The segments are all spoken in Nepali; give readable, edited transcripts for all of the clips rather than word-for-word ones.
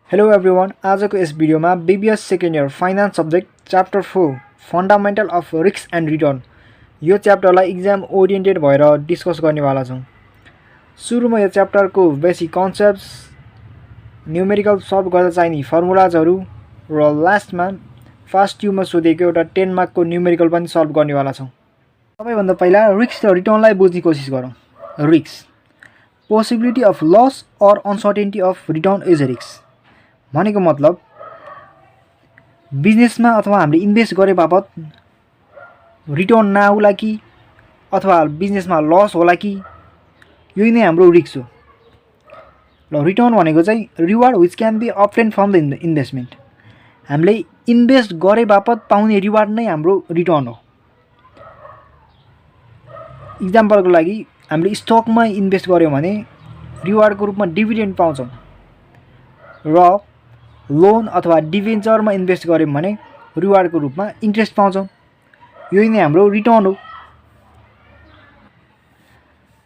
हेलो एभ्रिवान आजको यस भिडियोमा BBS second year finance subject chapter 4 fundamental of risk and return यो च्याप्टरलाई इक्जाम ओरिएन्टेड भएर डिस्कस गर्नेवाला छौँ। सुरुमा यो च्याप्टरको बेसिक कन्सेप्ट्स, न्युमेरिकल सल्भ गर्दा चाहिने फर्मुलाजहरू र लास्टमा फास्ट ट्युमा सोधेको एउटा 10 मार्कको न्युमेरिकल पनि सल्भ गर्नेवाला छौँ। सबैभन्दा पहिला रिस्क र रिटर्नलाई बुझ्ने कोसिस गरौँ। Risk possibility of loss or uncertainty of return is risk भनेको मतलब बिजनेसमा अथवा हामीले इन्भेस्ट गरे बापत रिटर्न नआउला कि अथवा बिजनेसमा लस होला कि यही नै हाम्रो रिस्क हो। ल रिटर्न भनेको चाहिँ reward which can be obtain from the investment. हामीले इन्भेस्ट गरे बापत पाउने रिवार्ड नै हाम्रो रिटर्न हो। इक्जाम्पलको लागि हामीले स्टकमा इन्भेस्ट गर्यौँ भने रिवार्डको रूपमा डिभिडेन्ड पाउँछौँ र लोन अथवा डिभेन्चरमा इन्भेस्ट गऱ्यौँ भने रिवार्डको रूपमा इन्ट्रेस्ट पाउँछौँ। यही नै हाम्रो रिटर्न हो।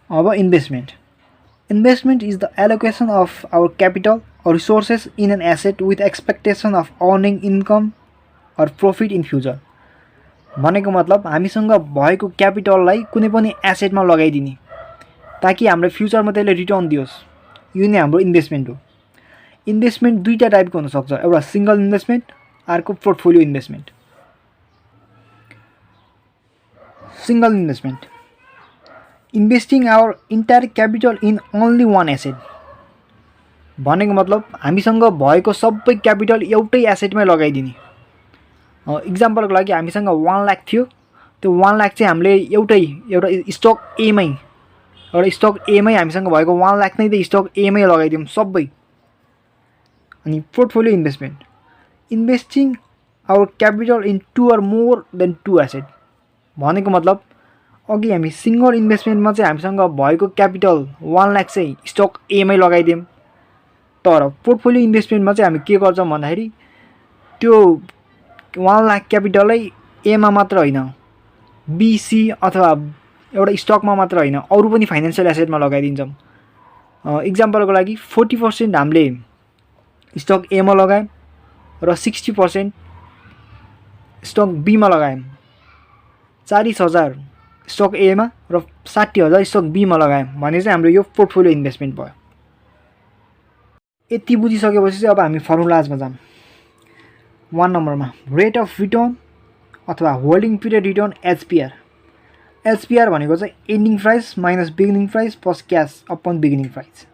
अब investment is the allocation of our capital और resources in an asset with expectation of earning income or profit in future भनेको मतलब हामीसँग भएको क्यापिटललाई कुनै पनि एसेटमा लगाइदिने ताकि हाम्रो फ्युचरमा त्यसले रिटर्न दियोस्। यो नै हाम्रो इन्भेस्टमेन्ट हो। इन्भेस्टमेन्ट दुईटा टाइपको हुनसक्छ, एउटा सिंगल इन्भेस्टमेन्ट, अर्को portfolio investment. Single investment investing our entire capital in only one asset भनेको मतलब हामीसँग भएको सबै क्यापिटल एउटै एसेटमै लगाइदिने। इक्जाम्पलको लागि हामीसँग 1 लाख थियो, त्यो 1 लाख चाहिँ हामीले एउटा स्टक एमै हामीसँग भएको 1 लाख नै त स्टक एमै लगाइदिउँ सबै। अनि portfolio investment investing our capital in 2 or more than 2 asset भनेको मतलब अघि हामी सिंगल इन्भेस्टमेन्टमा चाहिँ हामीसँग भएको क्यापिटल 1 लाख चाहिँ स्टक एमै लगाइदिउँ, तर पोर्टफोलियो इन्भेस्टमेन्टमा चाहिँ हामी के गर्छौँ भन्दाखेरि त्यो 1 लाख क्यापिटलै एमा मात्र होइन, बीसी अथवा एउटा स्टकमा मात्र होइन, अरू पनि फाइनेन्सियल एसेटमा लगाइदिन्छौँ। इक्जाम्पलको लागि 40% हामीले स्टक एमा लगायौँ र 60% स्टक बीमा लगायौँ। 40,000 स्टक एमा र 60,000 स्टक बीमा लगायौँ भने चाहिँ हाम्रो यो पोर्टफोलियो इन्भेस्टमेन्ट भयो। यति बुझिसकेपछि चाहिँ अब हामी फर्मुलाजमा जाऊँ। 1 नम्बरमा रेट अफ रिटर्न अथवा होल्डिङ पिरियड रिटर्न एचपिआर। एचपिआर भनेको चाहिँ ending price minus beginning price plus cash upon beginning price.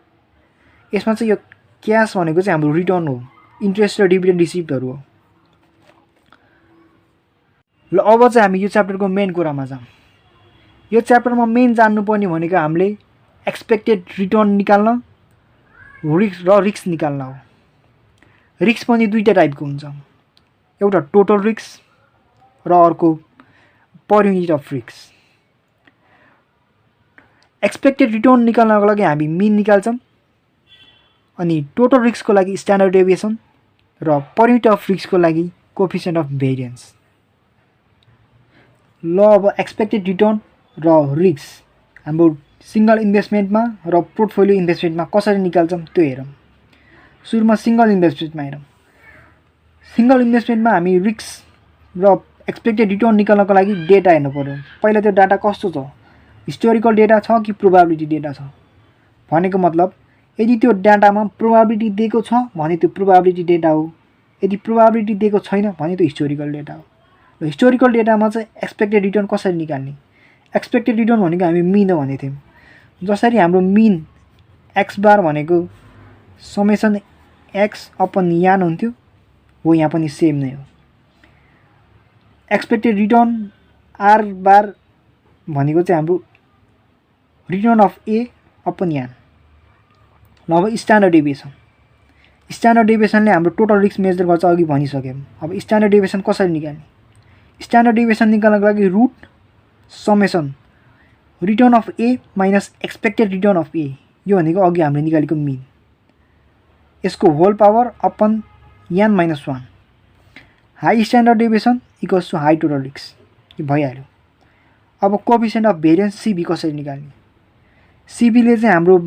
यसमा चाहिँ यो क्यास भनेको चाहिँ हाम्रो रिटर्न हो, इन्ट्रेस्ट र डिभिडेन्ड रिसिप्टहरू हो। ल अब चाहिँ हामी यो च्याप्टरको मेन कुरामा जाऊँ। यो च्याप्टरमा मेन जान्नुपर्ने भनेको हामीले एक्सपेक्टेड रिटर्न निकाल्न रिस्क निकाल्न हो। रिस्क पनि दुईटा टाइपको हुन्छ, एउटा टोटल रिस्क र अर्को पर unit of risk. Expected return निकाल्नको लागि हामी मिन निकाल्छौँ, अनि टोटल रिस्कको लागि स्ट्यान्डर्ड डेभिएसन र पर युनिट अफ रिस्कको लागि कोएफिसिएन्ट अफ भेरिएन्स। ल अब एक्सपेक्टेड रिटर्न र रिस्क हाम्रो सिंगल इन्भेस्टमेन्टमा र पोर्टफोलियो इन्भेस्टमेन्टमा कसरी निकाल्छौँ त्यो हेरौँ। सुरुमा सिंगल इन्भेस्टमेन्टमा हेरौँ। सिंगल इन्भेस्टमेन्टमा हामी रिस्क र एक्सपेक्टेड रिटर्न निकाल्नको लागि डेटा हेर्नु पर्यो। पहिला त्यो डाटा कस्तो छ, हिस्टोरिकल डेटा छ कि प्रोबाबिलिटी डेटा छ भनेको मतलब यदि त्यो डाटामा प्रोबाबिलिटी दिएको छ भने त्यो प्रोबाबिलिटी डेटा हो, यदि प्रोबाबिलिटी दिएको छैन भने त्यो हिस्टोरिकल डेटा हो। र हिस्टोरिकल डेटामा चाहिँ एक्सपेक्टेड रिटर्न कसरी निकाल्ने, एक्सपेक्टेड रिटर्न भनेको हामी मिन हो भनेको थियौँ। जसरी हाम्रो मिन एक्स बार भनेको समेसन एक्स अपन यान हुन्थ्यो, हो यहाँ पनि सेम नै हो। एक्सपेक्टेड रिटर्न आर बार भनेको चाहिँ हाम्रो रिटर्न अफ ए अपन यान। ल अब स्ट्यान्डर्ड डेभिएसनले हाम्रो टोटल रिस्क मेजर गर्छ, अघि भनिसक्यौँ। अब स्ट्यान्डर्ड डेभिएसन कसरी निकाल्ने, स्ट्यान्डर्ड डेभिएसन निकाल्नको लागि root summation return of A minus expected return of A, यो भनेको अघि हामीले निकालेको मिन, यसको whole power upon n minus 1। High standard deviation equals to high total risk, यो भइहाल्यो। अब कोएफिसिएन्ट अफ भेरिएन्स सिबी कसरी निकाल्ने, सिबीले चाहिँ हाम्रो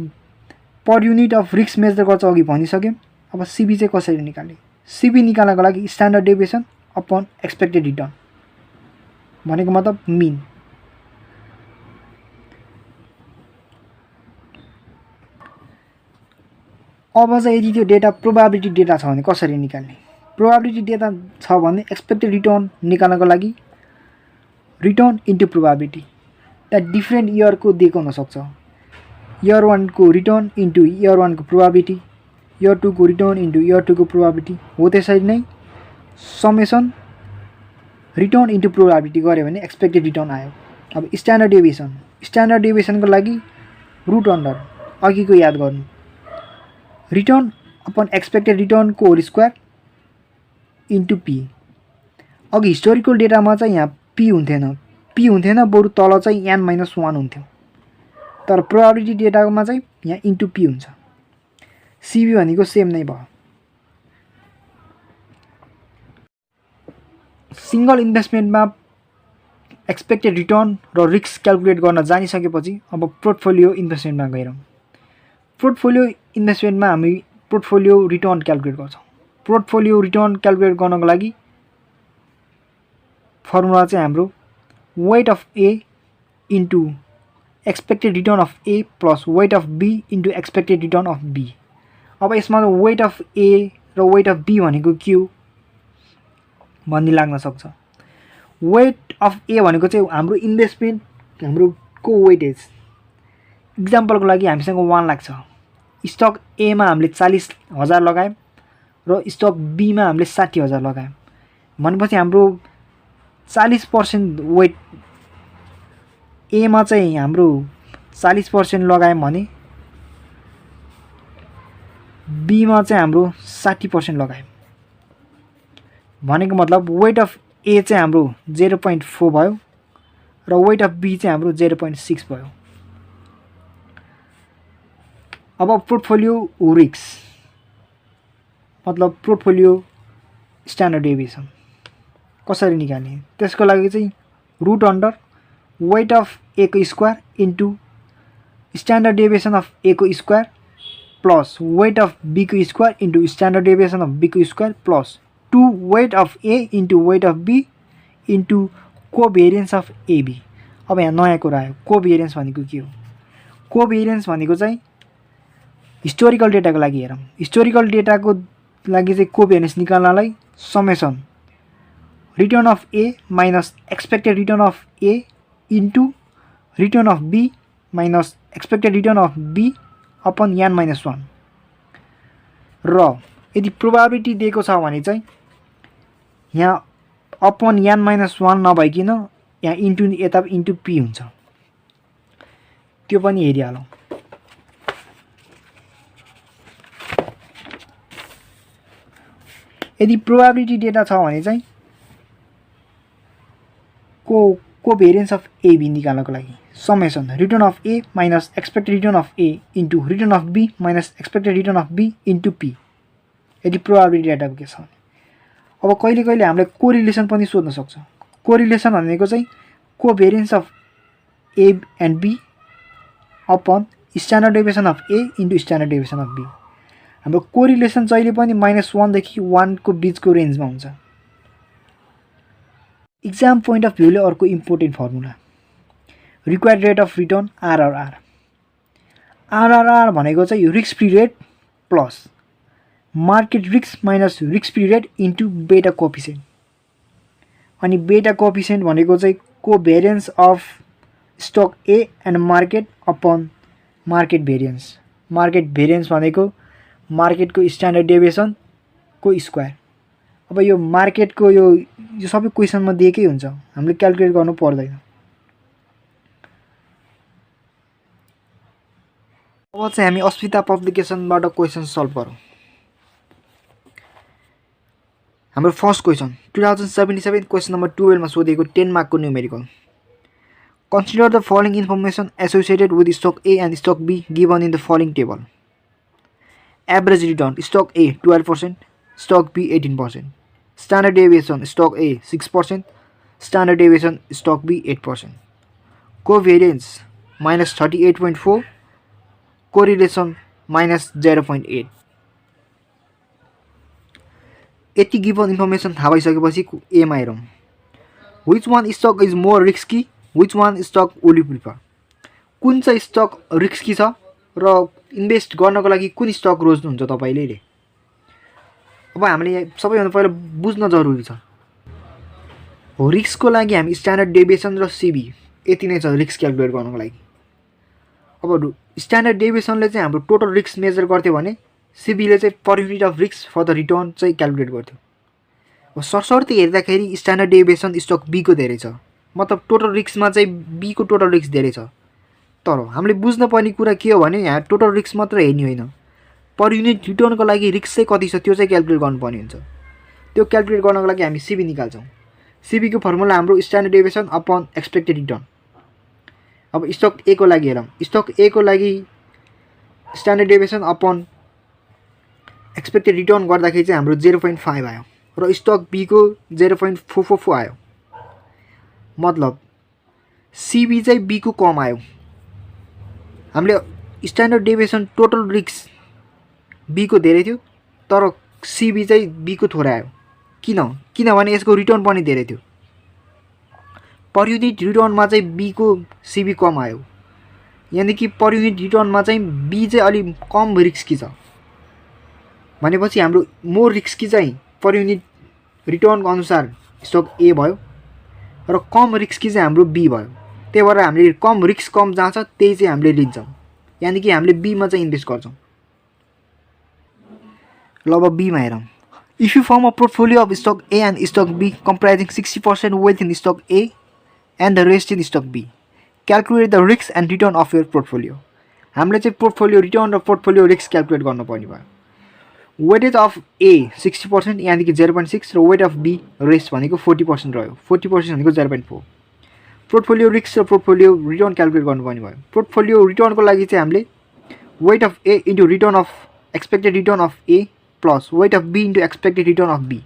पर युनिट अफ रिस्क मेजर गर्छ, अघि भनिसक्यौँ। अब सिबी चाहिँ कसरी निकाल्ने? सिबी निकाल्नको लागि standard deviation upon expected return भनेको मतलब मिन। अब चाहिँ यदि त्यो डेटा प्रोबाबिलिटी डेटा छ भने कसरी निकाल्ने? प्रोबाबिलिटी डेटा छ भने एक्सपेक्टेड रिटर्न निकाल्नको लागि रिटर्न इन्टु प्रोबाबिलिटी त्यहाँ डिफ्रेन्ट इयरको दिएको हुनसक्छ। इयर 1 को रिटर्न इन्टु इयर 1 को प्रोबाबिलिटी, इयर 2 को रिटर्न इन्टु इयर 2 को प्रोबाबिलिटी हो। त्यसरी नै समेसन रिटर्न इन्टु प्रोबाबिलिटी गऱ्यो भने एक्सपेक्टेड रिटर्न आयो। अब स्ट्यान्डर्ड डेभिएसनको लागि रुट अन्डर अघिको याद गर्नु, रिटर्न अपन एक्सपेक्टेड रिटर्न को होल स्क्वायर इन्टु पी। अघि हिस्टोरिकल डेटामा चाहिँ यहाँ पी हुन्थेन, बरु तल चाहिँ n-1 हुन्थ्यो। तर प्रोबाबिलिटी डेटामा चाहिँ यहाँ इन्टु पी हुन्छ। सिबी भनेको सेम नै भयो। सिंगल इन्भेस्टमेन्टमा एक्सपेक्टेड रिटर्न र रिस्क क्याल्कुलेट गर्न जानिसकेपछि अब पोर्टफोलियो इन्भेस्टमेन्टमा गयौँ। पोर्टफोलियो इन्भेस्टमेन्टमा हामी पोर्टफोलियो रिटर्न क्याल्कुलेट गर्छौँ। पोर्टफोलियो रिटर्न क्याल्कुलेट गर्नको लागि फर्मुला चाहिँ हाम्रो weight of A into expected return of A plus weight of B into expected return of B. अब यसमा वेट अफ ए र वेट अफ बी भनेको के हो भन्ने लाग्न सक्छ। वेट अफ ए भनेको चाहिँ हाम्रो इन्भेस्टमेन्ट, हाम्रो को वेटेज। इक्जाम्पलको लागि हामीसँग 1 लाख छ, स्टक ए मा हामीले 40,000 लगायौँ र स्टक बी मा हामीले 60,000 लगायौँ भनेपछि हाम्रो 40% वेट ए मा चाहिँ हाम्रो 40% लगायौँ भने बी मा चाहिँ हाम्रो 60% लगायौँ भनेको मतलब वेट अफ ए चाहिँ हाम्रो 0.4 भयो र वेट अफ बी चाहिँ हाम्रो 0.6 भयो। अब पोर्टफोलियो रिस्क मतलब पोर्टफोलियो स्ट्यान्डर्ड डेभिएसन कसरी निकाल्ने? त्यसको लागि चाहिँ root under weight of A को square into standard deviation of A को square plus weight of B को square into standard deviation of B को square plus 2 weight of A into weight of B into covariance of AB. अब यहाँ नयाँ कुरा आयो, कोभेरियन्स भनेको के हो? कोभेरियन्स भनेको चाहिँ हिस्टोरिकल डेटाको लागि हेरौँ। हिस्टोरिकल डेटाको लागि चाहिँ कोभेरियन्स निकाल्नलाई summation return of A minus expected return of A into return of B minus expected return of B upon n-1 र यदि प्रोबाबिलिटी दिएको छ भने चाहिँ यहाँ अपन n-1 नभइकन यहाँ इन्टु यता इन्टु पी हुन्छ। त्यो पनि हेरिहालौँ। यदि प्रोबाबिलिटी डेटा छ भने चाहिँ कोभेरियन्स अफ एबी निकाल्नको लागि summation return of A minus expected return of A into return of B minus expected return of B into P यदि प्रोबाबिलिटी डेटा के छ भने। अब कहिले कहिले हामीले कोरिलेसन पनि सोध्न सक्छ। कोरिलेसन भनेको चाहिँ covariance of A and B upon standard deviation of A into standard deviation of B. हाम्रो कोरिलेसन जहिले पनि -1 देखि 1 को बीचको रेन्जमा हुन्छ। इक्जाम पोइन्ट अफ भ्यूले अर्को important formula required rate of return RRR. RRR भनेको चाहिँ risk free rate plus market risk minus risk free rate into beta coefficient. अनि बेटा कोएफिसिएन्ट भनेको चाहिँ covariance of stock A and market upon market variance. Market variance भनेको मार्केटको स्ट्यान्डर्ड डेभिएसन को स्क्वायर। अब यो मार्केटको यो सबै क्वेसनमा दिएकै हुन्छ, हामीले क्याल्कुलेट गर्नु पर्दैन। अब चाहिँ हामी अस्मिता पब्लिकेसनबाट क्वेसन सल्भ गरौँ। हाम्रो फर्स्ट क्वेसन 2077 क्वेसन नम्बर 12 मा सोधेको 10 मार्क को numerical. Consider the following information associated with stock A and stock B given in the following table. Average return stock A 12%, stock B 18%. Standard deviation stock A 6%, standard deviation stock B 8%. Covariance minus 38.4, correlation minus 0.8. यति गिभन इन्फर्मेसन थाहा भइसकेपछि एमा हेरौँ which one stock is more risky which one stock will you prefer कुन चाहिँ स्टक रिस्की छ र इन्भेस्ट गर्नको लागि कुन स्टक रोज्नुहुन्छ तपाईँले रे अब हामीले सबैभन्दा पहिला बुझ्न जरुरी छ हो रिस्कको लागि हामी स्ट्यान्डर्ड डेभिएसन र सिबी यति नै छ रिस्क क्याल्कुलेट गर्नको लागि अब स्ट्यान्डर्ड डेभिएसनले चाहिँ हाम्रो टोटल रिस्क मेजर गर्थ्यो भने सिबीले चाहिँ per unit of risk for the return चाहिँ क्याल्कुलेट गर्थ्यो अब सरसर्ती हेर्दाखेरि स्ट्यान्डर्ड डेभिएसन स्टक बीको धेरै छ मतलब टोटल रिस्कमा चाहिँ बीको टोटल रिस्क धेरै छ तर हामीले बुझ्नुपर्ने कुरा के हो भने यहाँ टोटल रिस्क मात्र हेर्ने होइन पर युनिट रिटर्नको लागि रिस्क चाहिँ कति छ त्यो चाहिँ क्याल्कुलेट गर्नुपर्ने हुन्छ त्यो क्याल्कुलेट गर्नको लागि हामी सिबी निकाल्छौँ सिबीको फर्मुला हाम्रो standard deviation upon expected return अब स्टक ए को लागि हेरौँ स्टक ए को लागि standard deviation upon expected return गर्दाखेरि चाहिँ हाम्रो 0.5 आयो र स्टक बी को 0.444 आयो मतलब सिबी चाहिँ बी को कम आयो हामीले standard deviation total risk B को धेरै थियो तर सिबी चाहिँ बी को थोरै आयो किनभने यसको रिटर्न पनि धेरै थियो पर युनिट रिटर्नमा चाहिँ बी को सिबी कम आयो यानी कि पर युनिट रिटर्नमा चाहिँ बी चाहिँ अलि कम रिस्की छ भनेपछि हाम्रो मोर रिस्की चाहिँ पर युनिट रिटर्नको अनुसार स्टक ए भयो र कम रिस्की चाहिँ हाम्रो बी भयो त्यही भएर हामीले कम रिस्क कम जहाँ छ त्यही चाहिँ हामीले लिन्छौँ यानी कि हामीले बीमा चाहिँ इन्भेस्ट गर्छौँ ल अब बीमा हेरौँ if you form a portfolio of stock A and stock B comprising 60% wealth in stock A and the rest in stock B calculate the risk and return of your portfolio हामीले चाहिँ पोर्टफोलियो रिटर्न र पोर्टफोलियो रिस्क क्याल्कुलेट गर्नुपर्ने भयो वेटेज अफ ए 60% यहाँदेखि 0.6 र वेट अफ बी रेस्ट भनेको 40% रह्यो 40% भनेको 0.4 पोर्टफोलियो रिस्क र पोर्टफोलियो रिटर्न क्याल्कुलेट गर्नुपर्ने भयो पोर्टफोलियो रिटर्नको लागि चाहिँ हामीले weight of A into return of expected return of A plus weight of B into expected return of B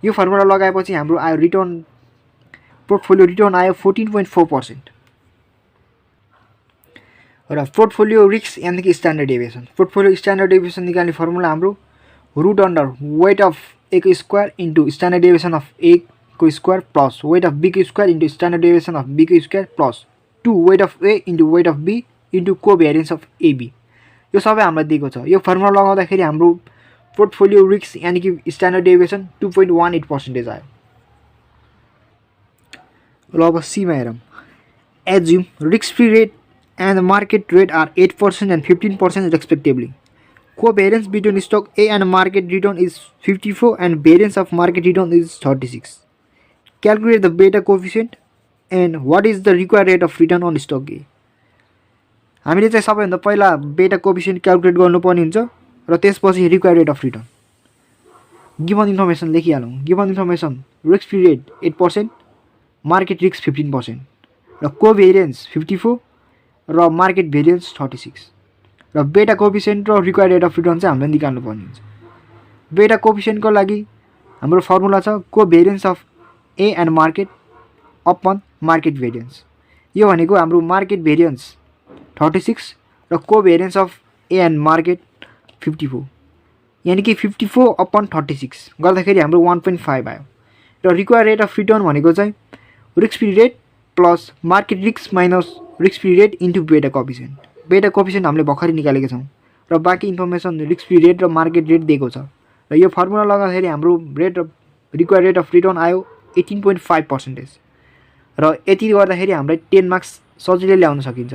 यो फर्मुला लगाएपछि हाम्रो आयो रिटर्न पोर्टफोलियो रिटर्न आयो 14.4% र पोर्टफोलियो रिस्क यानी standard deviation portfolio standard deviation निकाल्ने फर्मुला हाम्रो root under weight of A को square into standard deviation of A को square plus weight of B को square into standard deviation of B को square plus 2 weight of A into weight of B into covariance of AB यो सबै हामीलाई दिएको छ यो फर्मुला लगाउँदाखेरि हाम्रो पोर्टफोलियो रिस्क यानी कि स्टैंडर्ड डेविएशन 2.18% आयो ल अब सी मा हेरौँ assume risk free rate and the market rate are 8% and 15% respectively. Covariance between stock A and market return is 54 and variance of market return is 36. Calculate the beta coefficient and what is the required rate of return on stock A. हामीले चाहिँ सबैभन्दा पहिला बेटा कोएफिसिएन्ट क्याल्कुलेट गर्नुपर्ने हुन्छ र त्यसपछि required rate of return given information लेखिहालौँ given information risk free rate 8% market risk 15% र कोभेरियन्स 54 र मार्केट भेरियन्स 36 र बेटा कोएफिसिएन्ट र रिक्वायर्ड रेट अफ रिटर्न चाहिँ हामीले निकाल्नु पर्ने हुन्छ बेटा कोएफिसिएन्टको लागि हाम्रो फर्मुला छ covariance of A and market upon market variance यो भनेको हाम्रो मार्केट भेरियन्स 36 र covariance of A and market 54 यानी कि 54 अपन 36 गर्दाखेरि हाम्रो 1.5 आयो र रिक्वायर्ड रेट अफ रिटर्न भनेको चाहिँ risk free rate plus market risk minus risk free rate into beta coefficient हामीले भर्खरै निकालेका छौँ र बाँकी इन्फर्मेसन रिस्क फ्री रेट र मार्केट रेट दिएको छ र यो फर्मुला लगाउँदाखेरि हाम्रो rate of required rate of return आयो 18.5% र यति गर्दाखेरि हामीलाई 10 मार्क्स सजिलै ल्याउन सकिन्छ